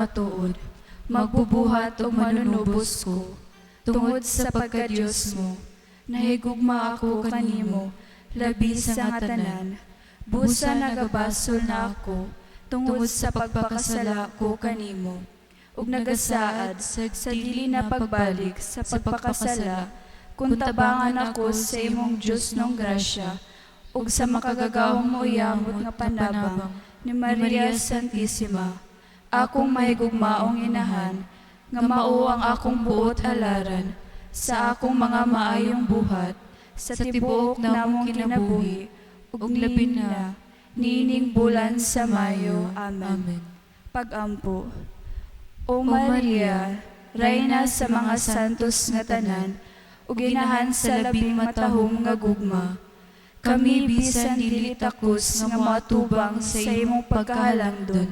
Matuod, magbubuhat og manunubos ko, tungod sa pagka-Dios mo. Nahigugma ako kanimo, labi sa nga tanan. Busa nagabasol na ako, tungod sa pagpakasala ko kanimo, ug nagasaad sa dili na pagbalik sa pagpakasala, kung tabangan ako sa imong Diosnong grasya, ug sa makagagahom uyamot nga panabang ni Maria Santissima, akong mahigugmaong inahan, nga mao ang akong buot halaran sa akong mga maayong buhat sa tibuok namong kinabuhi ug labi na niining bulan sa Mayo. Amen. Amen. Pagampo. O Maria, Reyna sa mga santos nga tanan, ug inahan sa labing matahom nga gugma, kami bisan dili takos nga moatubang sa imong pagkahalangdon,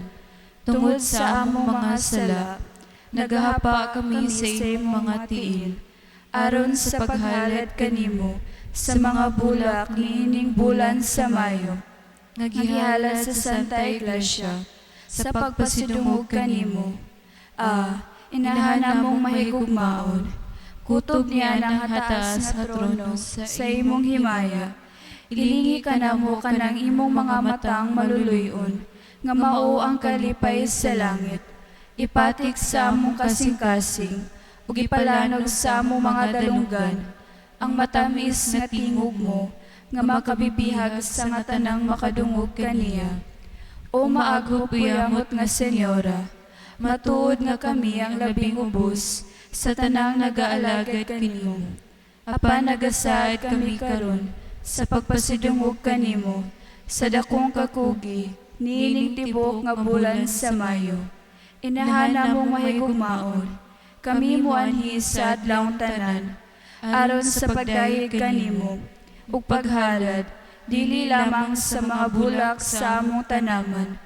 tungod sa among mga sala, nagahapa kami sa imong mga tiil, aron sa paghalad kanimo sa mga bulak niining bulan sa Mayo, nga nga gihalad sa Santa Iglesia, sa pagpasidungog kanimo. Ah, inahan namong mahigugmaon, kutob niya ng hataas nga trono sa imong himaya, ilingi kanamo kanang imong mga matang maluluy-on, nga mao ang kalipay sa langit. Ipatik sa among kasing-kasing, ug ipalanog sa among mga dalunggan, ang matamis nga tingog mo, nga makabibihag sa nga tanang makadungog kaniya. O maaghop uyamot nga Senyora, matuod nga kami ang labing ubos sa tanang nagaalagad kanimo. Apan nagasaad kami karon sa pagpasidungog kanimo sa dakong kakugi niining tibuok nga bulan sa Mayo. Inahan namong mahigugmaon, kami moanhi sa adlawng tanan, aron sa pagdayeg kanimo ug paghalad, dili lamang sa mga bulak sa among tanaman,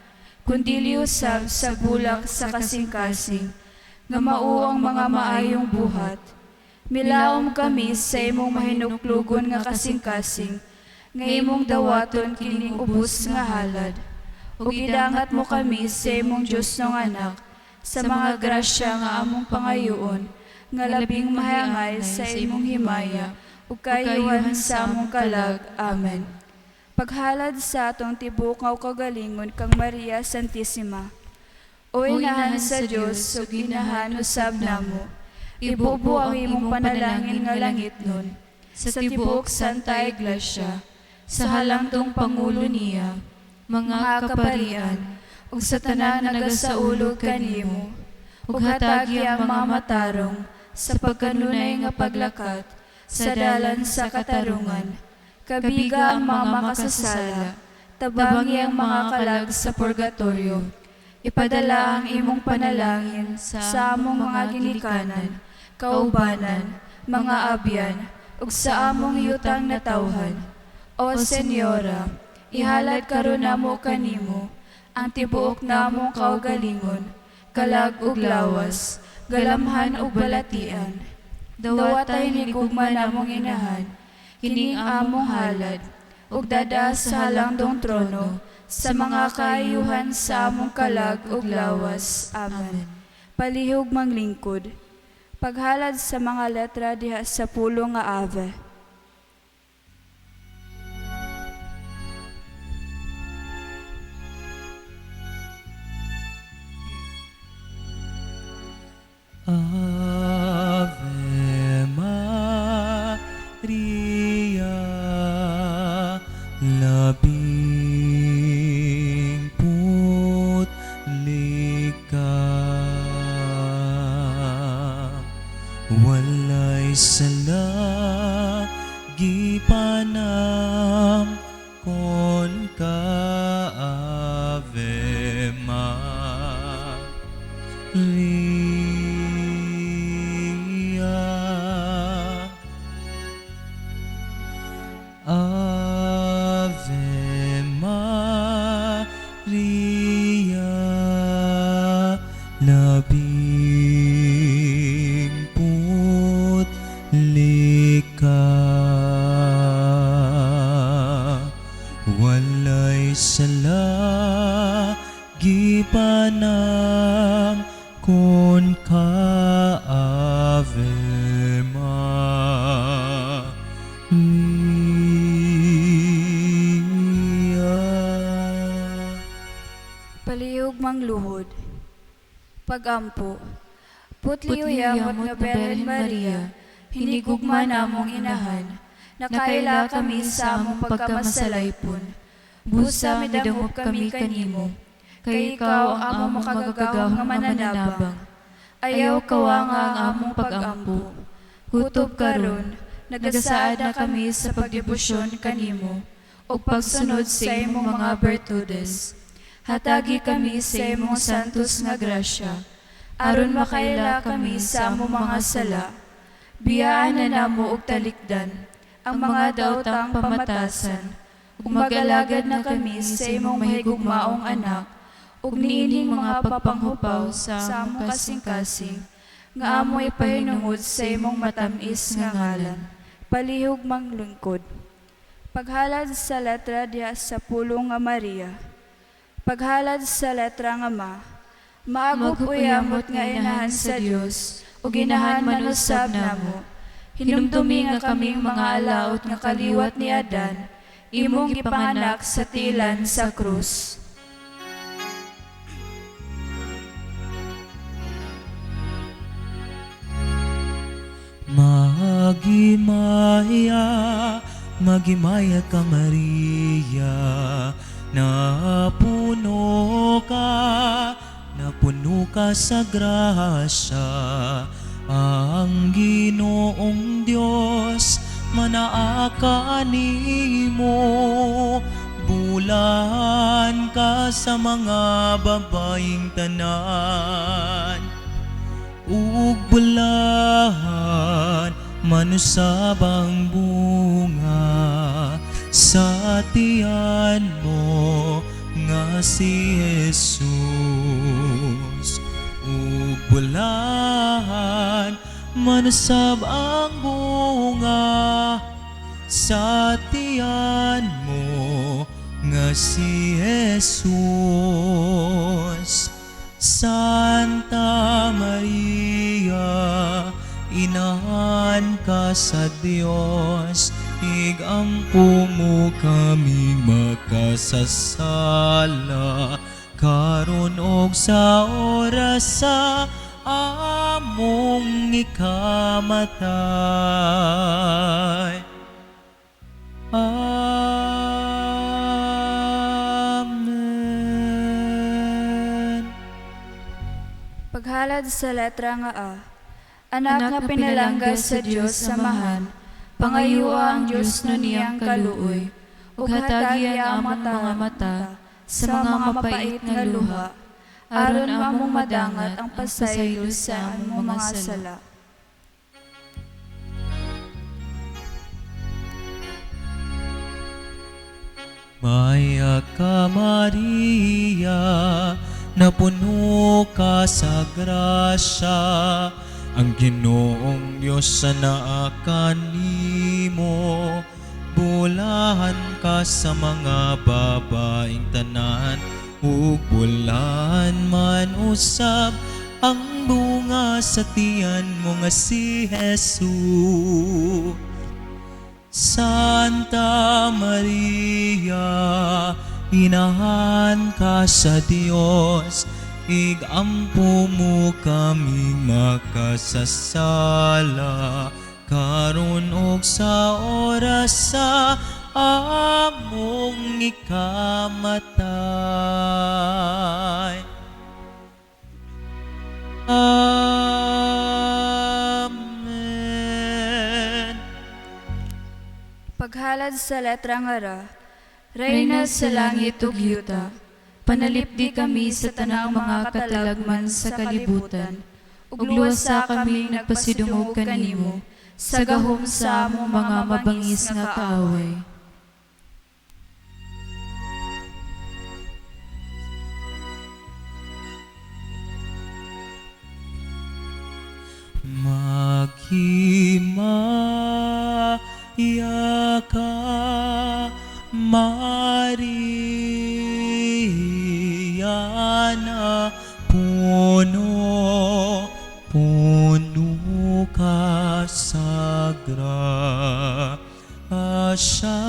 kundili usab sa bulak sa kasing-kasing, nga mao ang mga maayong buhat. Milaom kami sa imong mahinuklugon nga kasing-kasing, nga imong dawaton kining ubos nga halad. Ug idangat mo kami sa imong Diosnong Anak, sa mga grasya nga among pangayoon, nga labing mahangay sa imong himaya, ug kaayuhan sa among kalag. Amen. Paghalad sa atong tibuok nga kaugalingon kang Maria Santissima. O inahan sa Dios ug inahan usab namo, ibubo ang imong panalangin nga langitnon sa tibuok Santa Iglesia, sa halangdong pangulo niya, mga kaparian, ug sa tanan nagasaulog kanimo, ug hatagi ang mga matarong sa pagkanunay nga paglakat sa dalan sa katarungan. Kabiga ang mga makasasala, tabangi ang mga kalag sa purgatorio. Ipadala ang imong panalangin sa among mga ginikanan, kaubanan, mga abyan, ug sa among yutang natawhan. O Senyora, ihalad karon namo kanimo ang tibuok namong kaugalingon, kalag ug lawas, galamhan ug balatian. Dawatay ni gugma namong inahan, kining among halad, ug dada sa halangdong trono, sa mga kaayuhan sa among kalag ug lawas. Amen. Palihog manglingkod. Paghalad sa mga letra diha sa pulong nga Ave. Ave Maria, labing putli ka, walay sala, gipanam kon ka. Ave Maria. Ave Maria, labing putli ka, walay sala, gipanam Kon ka Ave Maria. Palihog mangluhod. Pagampo. Putli uyamot nga Birhen Maria, hinigugma namong inahan, nakaila kami sa among pagkamasalaypon. Busa midangop kami kanimo, kay ikaw ang among makagagahom nga mananabang. Ayaw kawanga ang among pagampo. Kutob karon, nagasaad na kami sa pagdebosyon kanimo, ug pagsunod sa imong mga bertudes. Hatagi kami sa imong santos nga grasya, aron makaila kami sa among mga sala. Biyaan na namo og talikdan ang mga daotang pamatasan, ug magalagad na kami sa imong mahigugmaong anak, ug niining mga pagpanghupaw sa among kasing-kasing, nga amo ipahinungod sa imong matamis nga ngalan. Palihog manglingkod. Paghalad sa letra diha sa pulong nga Maria. Paghalad sa letra nga Ma. Maagup uyamot nga inahan sa Dios ug inahan man usab namo. Hinumdumi nga kaming mga alaot nga kaliwat ni Adan, imong gipanganak sa tilan sa krus. Magimaya, magimaya ka Maria, napuno ka sa grasya, ang Ginoong Dios manaa ka nimo, bulan ka sa mga babaeng tanan. Ug bulahan manusab ang bunga sa tiyan mo nga si Jesus. Ug bulahan manusab ang bunga sa tiyan mo nga si Jesus. Santa Maria, inahan ka sa Dios, igampo mo kaming makasasala, karon og sa oras sa among ikamatay. Amen. Paghalad sa letra nga A. Anak nga pinalangga sa Dios Samahan, pangayua ang Dios no niyang kaluoy, ug hatagi ang among mga mata sa mga mapait nga luha, aron among madangat ang pasaylo sa among mga sala. Maya ka Maria, napuno ka sa grasya, ang Ginoong Diyos sa naa kanimo, bulahan ka sa mga babaeng tanan, ug bulahan man usab ang bunga sa tiyan mo nga si Jesus. Santa Maria, inahan ka sa Dios, igampo mo kaming makasasala, karon og sa oras sa among ikamatay. Amen. Paghalad sa letra nga Ra. Reyna sa langit ug yuta, panalipdi kami sa tanang mga katalagman sa kalibutan, ug luwasa kami nagpasidungog kanimo sa gahom sa among mga mabangis nga kaaway. Maghimaya ka, Maria, na puno Grasya,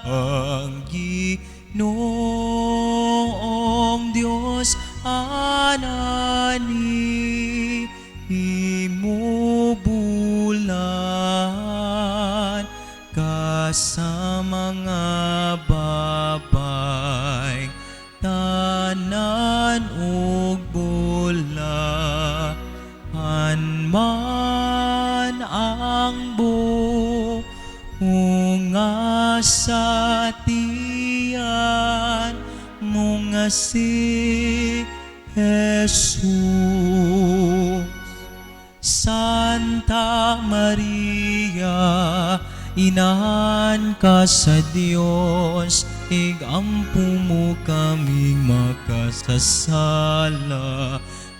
ang Ginoong Dios anani imo, bulahan ka sa mga babaeng tanan ug bulahan man ang bunga sa tiyan mo nga si Jesus. Santa Maria, inahan ka sa Dios, igampo mo kaming makasasala,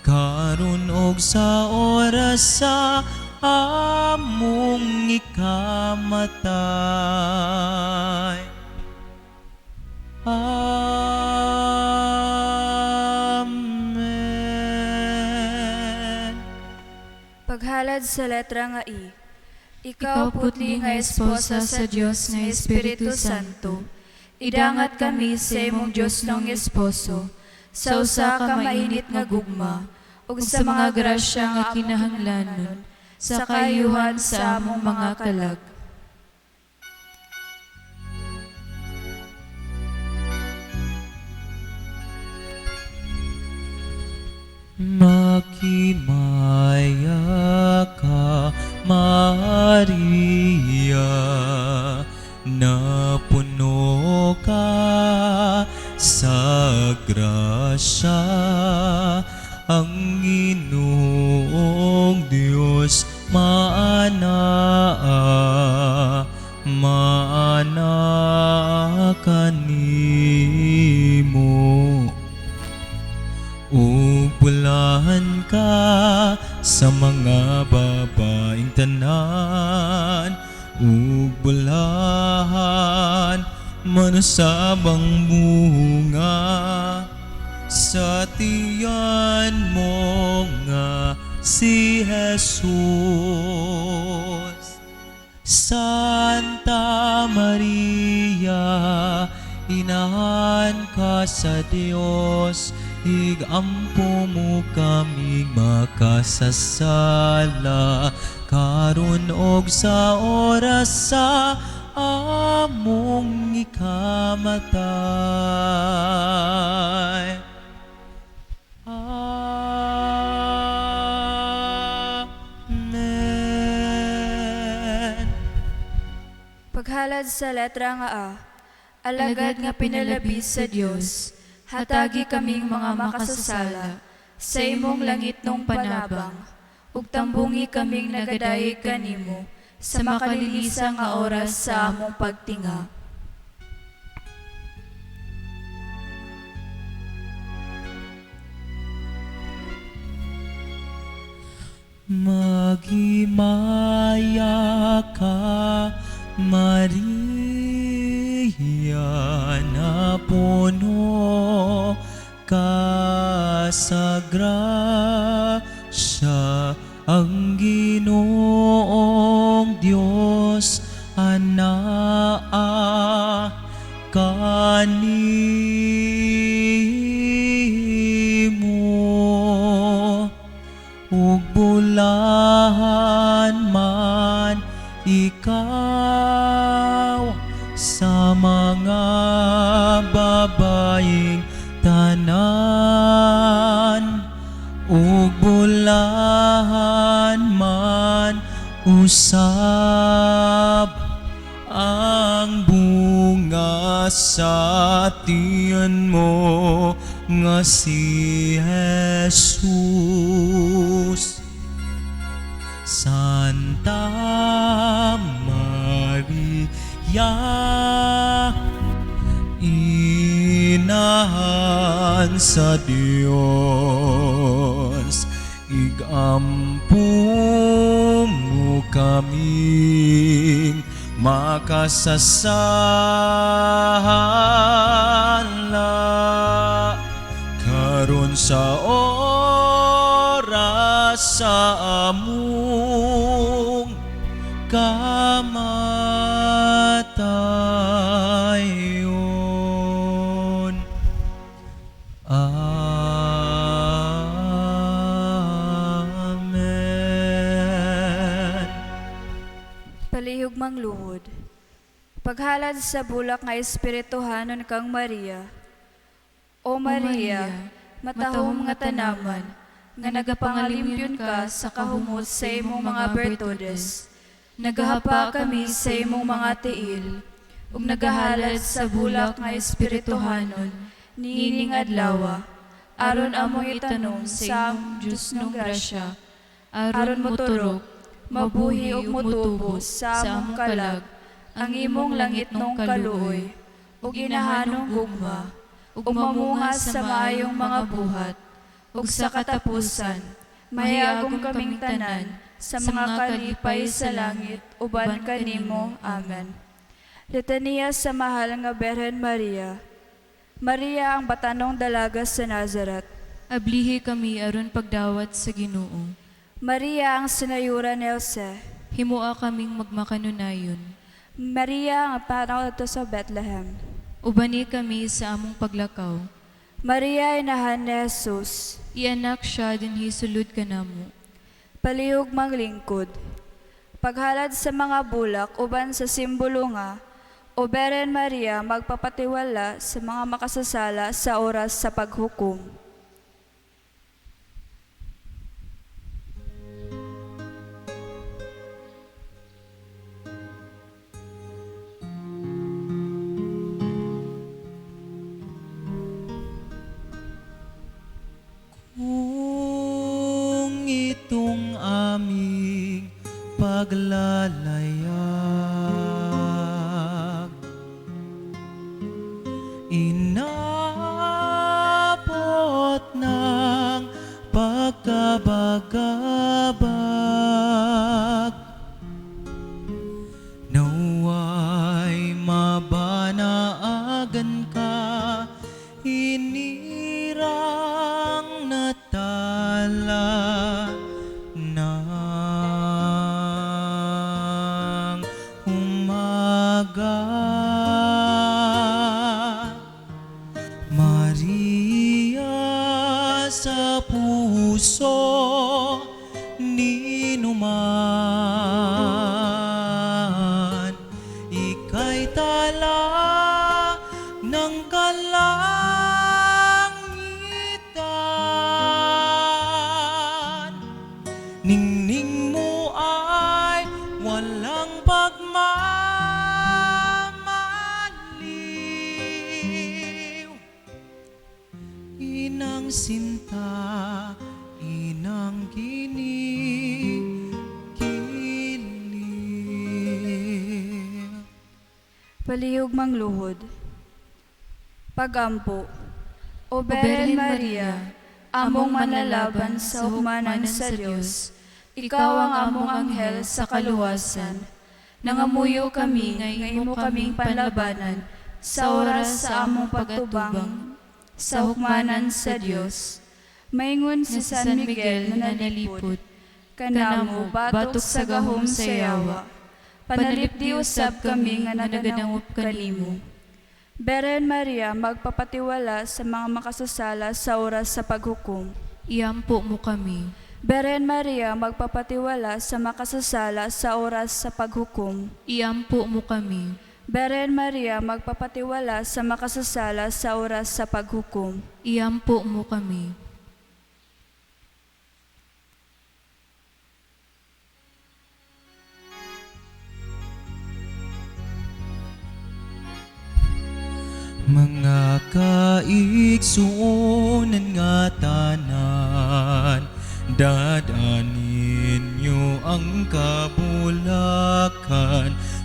karon og sa oras sa among ikamatay. Amen. Paghalad sa letra nga I. Ikaw, putli nga esposa sa Dios nga Espiritu Santo, idangat kami sa imong Diosnong esposo, sa usa ka mainit nga gugma, ug sa mga grasya nga kinahanglanon, sa kaayuhan sa among mga kalag. Maghimaya ka, Maria, napuno ka sa grasya, ang Ginoong Diyos maanaa, maana kanimo. Ug bulahan ka sa mga babaeng tanan, ug bulahan man usab ang bunga sa tiyan mo nga si Jesus. Santa Maria, inahan ka sa Dios, igampo mo kaming makasasala, karon og sa oras sa among ikamatay. Amen. Paghalad sa letra nga A. Alagad nga pinalabi sa Dios, hatagi kaming mga makasasala sa imong langitnong panabang, ug tambungi kaming nagadayeg kanimo sa makalilisa nga oras sa among pagtinga. Maghimaya ka, Maria, napuno ka sa grasya, ang Ginoong Diyos anaa kanimo, ug bulahan man ikaw sa mga babaeng tanan, ug bulahan man usab ang bunga sa tiyan mo nga si Jesus. Santa Maria, inahan sa Dios, igampo mo kaming makasasala, karon sa oras sa among Kamatayon. Amen. Palihog mangluhod. Paghalad sa bulak nga espirituhanon kang Maria. O Maria, matahom nga tanaman, nga nagapangalimpyon ka sa kahumot sa imong mga bertudes. Nagahapa kami sa imong mga tiil, ug nagahalad sa bulak nga espirituhanon niining adlawa, aron among itanom sa among Diyos ng grasya, aron moturok, mabuhi ug motubo sa among kalag ang imong langitnong kaluoy ug inahanong gugma, ug mamunga sa maayong mga buhat, ug sa katapusan mahiagom kaming tanan sa mga kalipay sa langit uban kanimo. Amen. Litaniya sa Mahal nga Berhen Maria. Maria ang batanong dalaga sa Nazaret. Ablihi kami aron pagdawat sa Ginoo. Maria ang sinayuran ni Jose. Himoa kaming magmakanunayon. Maria ang pangaw sa Bethlehem. Ubani kami sa among paglakaw. Maria inahan ni Jesus. Ianak siya dinhi sulod kanamo. Palihog manglingkod. Paghalad sa mga bulak uban sa simbolo nga O Beren Maria, magpapatiwala sa mga makasasala sa oras sa paghukom. Kung itong aming paglalayag inabot ng pagkabagabag, naway mabanaagan ka hinirang natala ng umaga. Maria, sa puso ninuman, ika'y tala ng kalangitan. Ningning mo ay walang pagmamaliw. Inang sinta, inang ginigiling. Palihog mangluhod. Pagampo. O Beren Maria, among manlalaban sa hukmanan sa Dios, ikaw ang among anghel sa kaluwasan. Nangamuyo kami nga imo kaming panlabanan sa oras sa among pagtubang sa hukmanan sa Dios. Maingon si San Miguel na nalipod, kanamo batok sa gahom sa yawa. Panalipdi usab kami nga nagadangop kanimo. Beren Maria, magpapatiwala sa mga makasasala sa oras sa paghukom. Iampo mo kami. Beren Maria, magpapatiwala sa makasasala sa oras sa paghukom. Iampo mo kami. Beren Maria, magpapatiwala sa makasasala sa oras sa paghukom. Iampo mo kami. Mga kaigsuonan nga tanan, dadanin niyo ang kabulakan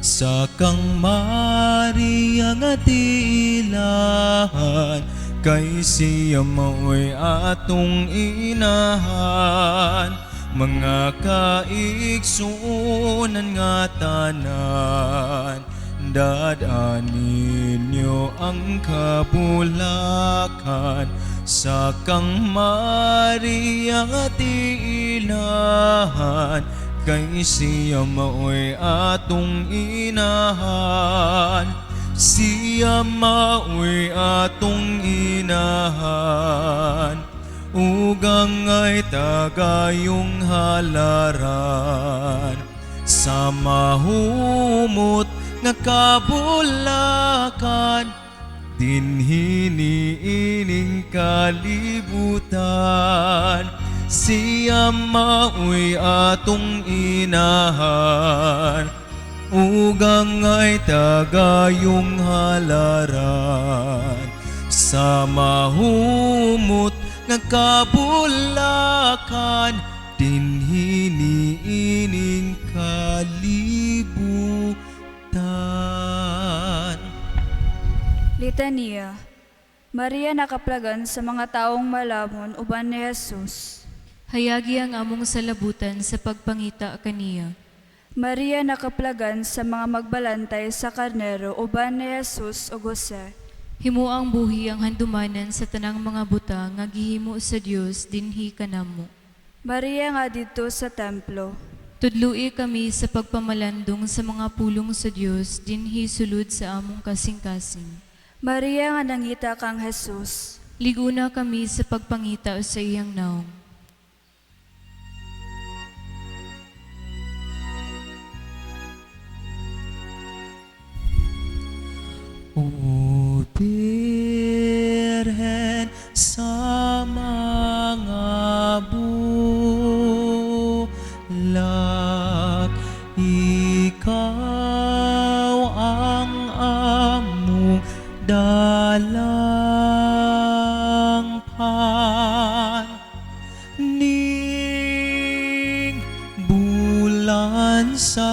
sa kang Maria nga tilahan, kay siya mao'y atong inahan. Mga kaigsuonan nga tanan, dadanin niyo ang kabulakan sa kang Maria nga tiilahan, Kay siya maoy atong inahan. Siya maoy atong inahan, ug angay tagayong halaran sa mahumot nga kabulakan dinhi niining kalibutan. Siya maoy atong inahan, ug angay tagayong halaran sa mahumot nga kabulakan dinhi niining kalibutan. Litanya. Maria nakaplagan sa mga taong malamon uban ni Jesus. Hayagi ang among salabutan sa pagpangita kaniya. Maria nakaplagan sa mga magbalantay sa karnero uban ni Jesus ug Jose. Himuang buhi ang handumanan sa tanang mga butang nga gihimo sa Dios dinhi kanamo. Maria nga didto sa templo. Tudlui kami sa pagpamalandong sa mga pulong sa Dios dinhi sulod sa among kasing-kasing. Maria nga nangita kang Jesus. Liguna kami sa pagpangita sa iyang naong. O Birhen sa mga bulak, ikaw ang among dalangpan ning bulan sa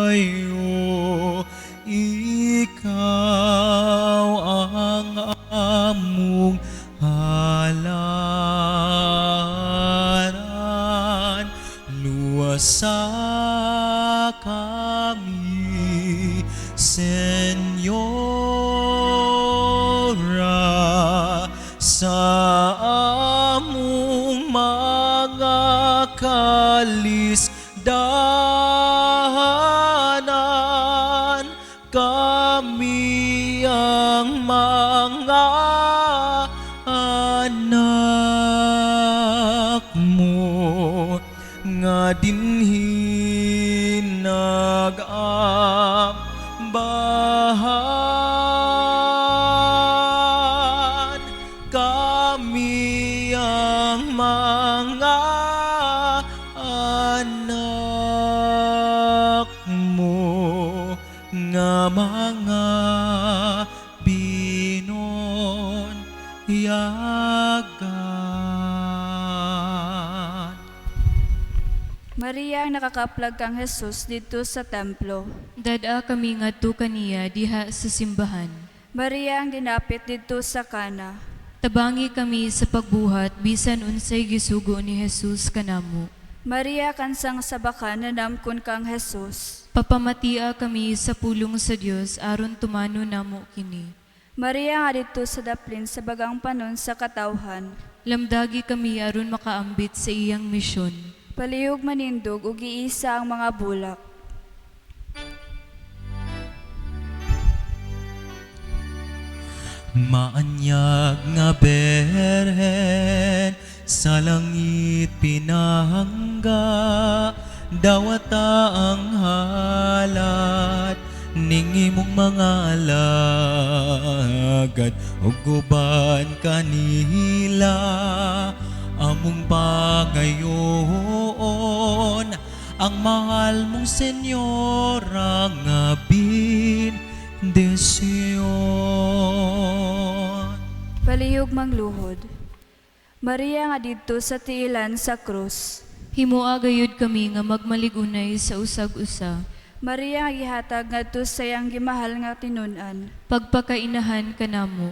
Mayo, ikaw ang among halaran, luwasa kami, Senyora, sa among mga kalisdanan. Kami ang mga anak mo nga dinhi nag-ambahan. Kami ang mga anak mo nga mga binunyagan. Maria ang nakakaplag kang Jesus didto sa templo. Dad-a kami ngadto kaniya diha sa simbahan. Maria ang dinapit didto sa Kana. Tabangi kami sa pagbuhat bisan unsay gisugo ni Jesus kanamo. Maria kansang sabakan nanamkon kang Jesus. Papamatia kami sa pulong sa Dios aron tumano namo kini. Maria nga didto sa daplin sa bagang panon sa katawhan. Lamdagi kami aron makaambit sa iyang misyon. Palihog manindog ug giisa ang mga bulak. Maanyag nga berhen sa langit pinahangga, dawata ang halat ning imong mga alagad ug uban kanila among pangayoon ang mahal mong Senyora nga bendisyon. Palihog mangluhod. Maria nga didto sa tiilan sa krus. Himoa gayud kami nga magmaligunay sa usag-usa. Maria nga gihatag ngadto sa iyang gimahal nga tinun-an. Pagpakainahan kanamo.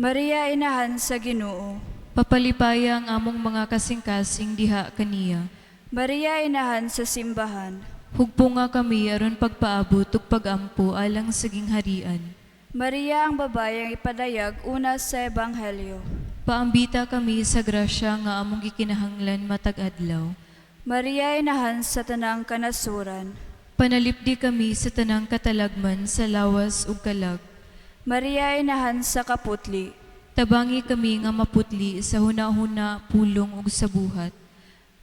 Maria inahan sa Ginoo. Papalipaya ang among mga kasing-kasing diha kaniya. Maria inahan sa simbahan. Hugpunga kami aron pagpaabot ug pagampo alang sa gingharian. Maria ang babae ang ipadayag una sa ebanghelyo. Paambita kami sa grasya nga among gikinahanglan matag adlaw. Maria, Inahan sa tanang kanasuran. Panalipdi kami sa tanang katalagman sa lawas ug kalag. Maria, Inahan sa kaputli. Tabangi kami nga maputli sa hunahuna, pulong ug sa buhat.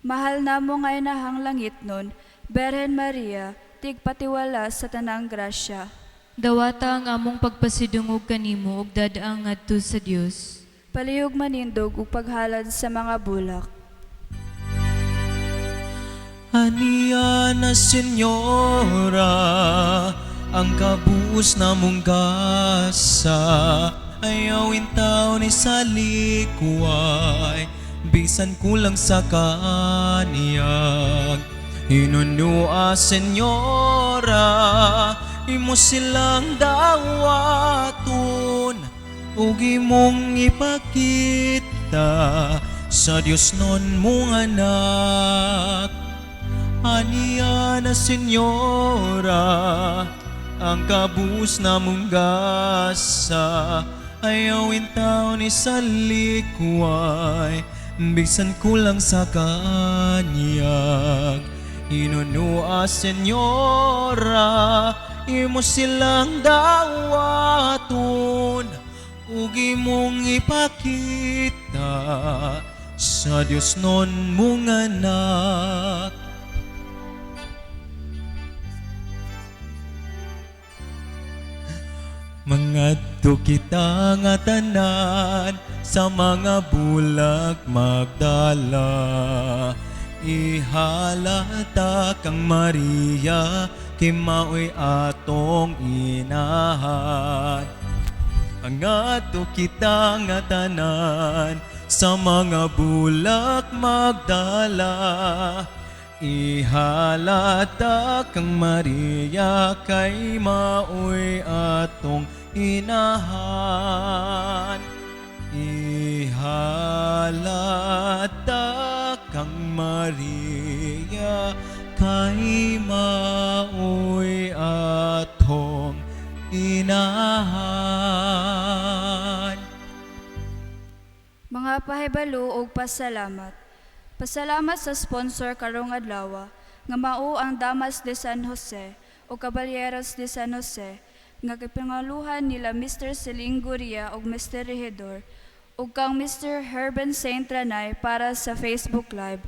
Mahal namo nga inahang langitnon, Berhen Maria, tigpatiwala sa tanang grasya. Dawata ang among pagpasidungog kanimo ug dadaang ngadto sa Dios. Palihog manindog ug paghalad sa mga bulak. Aniya na, Senyora, ang kabus na mong gasa. Ayaw intaw ni sa likway, bisan kulang sa kaniyag. Hinunua, Senyora, imo silang dawaton ug imong ipakita sa Dios non mong anak. Aniya na, Senyora, ang kabus na mong gasa. Ayaw intaw ni sa likway, bisan kulang sa kanyag. Inunua, Senyora, imo silang dawaton ug imong ipakita sa Dios non mong anak. Mangadto kita nga tanan sa mga bulak magdala. Ihalata kang Maria, kay mao'y atong inahan. Mangadto kita nga tanan sa mga bulak magdala. Ihalata kang Maria, kay mao'y atong inahan. Ihalata kang Maria, kay mao'y atong inahan. Mga pahibalo ug pasalamat. Pasalamat sa sponsor karong adlaw nga mao ang Damas de San Jose o Caballeros de San Jose nga gipangaluhan nila Mr. Celine Guria ug Mr. Regidor ug kang Mr. Herben Saint Ranay para sa Facebook Live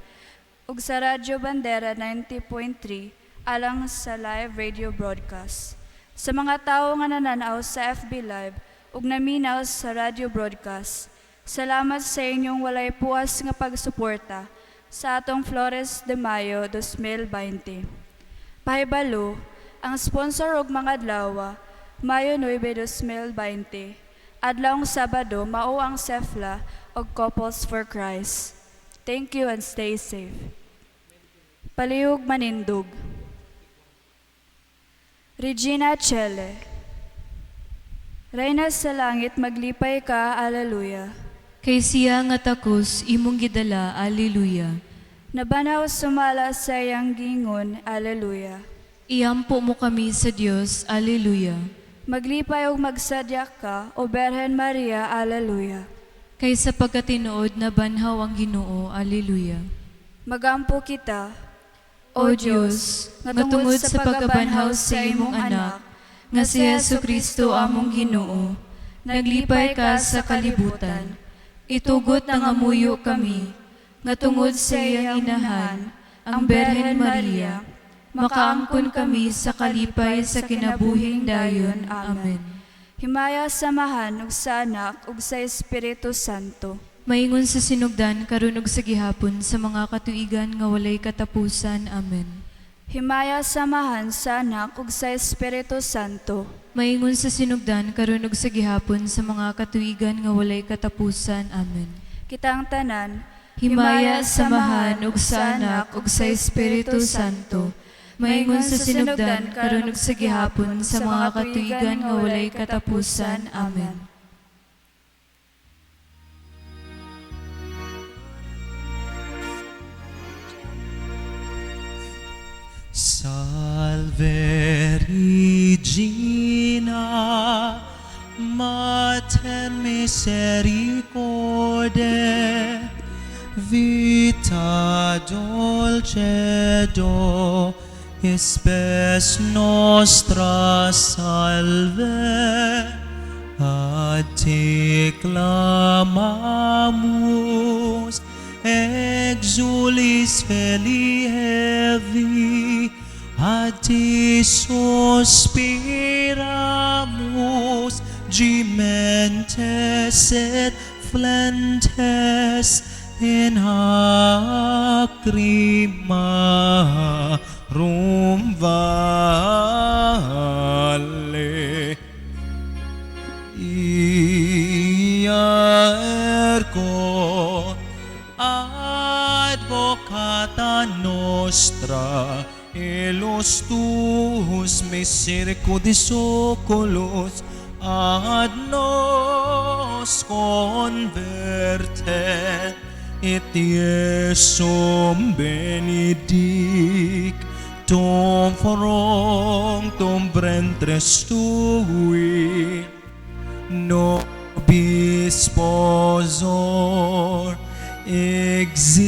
ug sa Radyo Bandera 90.3 alang sa live radio broadcast. Sa mga tawo nga nananaw sa FB Live ug naminaw sa radio broadcast, salamat sa inyong walay puas nga pagsuporta sa atong Flores de Mayo 2020. Pahibalo, ang sponsor og mga adlaw, Mayo 9, 2020, adlawng Sabado, mao ang CEFLA og Couples for Christ. Thank you and stay safe. Palihog manindog. Regina Coeli. Reyna sa langit, maglipay ka, Alleluia. Kay siya nga takos imong gidala, Alleluia. Nabanhaw sumala sa iyang giingon, Alleluia. Iampo mo kami sa Dios, Alleluia. Maglipay ug magsadya ka, O Berhen Maria, Alleluia. Kay sa pagkatinuod nabanhaw ang Ginoo, Alleluia. Magampo kita. O Dios, nga tungod sa pagkabanhaw sa imong anak, nga si Hesu Kristo among Ginoo, naglipay ka sa kalibutan. Itugot nangamuyo kami, nga tungod sa iyang inahan, ang Berhen Maria, makaangkon kami sa kalipay sa kinabuhing dayon. Amen. Himaya sa Amahan ug sa Anak ug sa Espiritu Santo. Maingon sa sinugdan karon ug sa gihapon sa mga katuigan nga walay katapusan. Amen. Himaya sa Amahan, sa Anak ug sa Espiritu Santo. Maingon sa sinugdan karon ug sa gihapon sa mga katuigan nga walay katapusan. Amen. Kitang tanan, Himaya sa Amahan ug sa Anak ug sa Espiritu Santo. Maingon sa sinugdan karon ug sa gihapon sa mga katuigan nga walay katapusan. Amen. Salve Regina, Mater misericordiae, Vita dulcedo, spes nostra salve. Ad te clamamus, exules filii Aevae, ad te suspiramus, gementes et flentes in hac lacrimarum valle. Ia ergo advocata nostra, illos tuos misericordias oculos ad nos converte, et Iesum benedic tum fructum ventris tui, nobis post exilium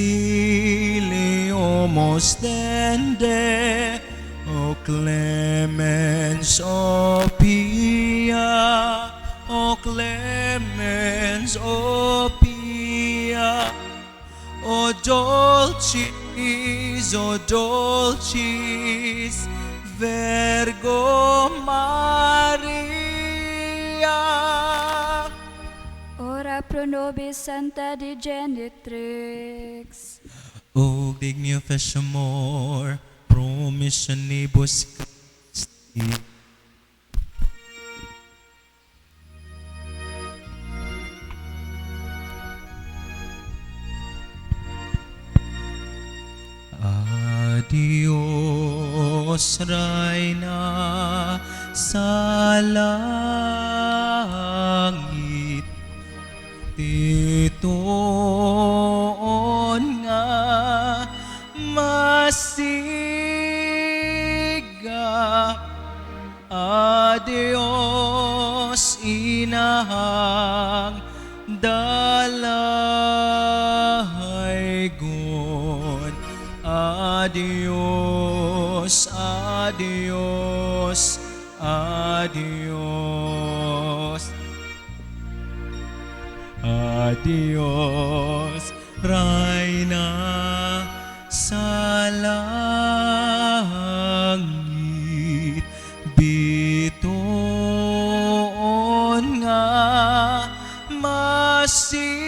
ostende, O clemens, O pia, O clemens, O pia, O dulcis, O dulcis Virgo Maria. Ora pro nobis, Santa Dei Genitrix. O digne amor, promissionibus Christi. Adios, Reyna sa langit, bituon nga masiga. Adios, inahang dalaygon. Adios, adios, adios. Adios, Reyna sa langit, bituon nga masiga.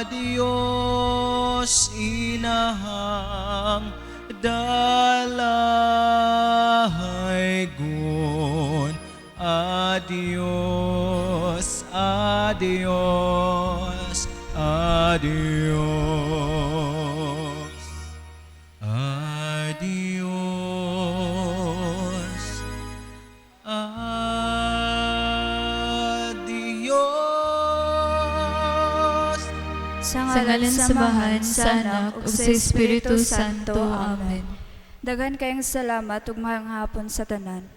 Adios, inahang dalaygon. Adios, adios, adios. Adios, adios. Sa Sa ngalan sa Amahan, sa Anak, ug sa Espiritu Santo. Amen. Daghan kayong salamat ug maayong hapon sa tanan.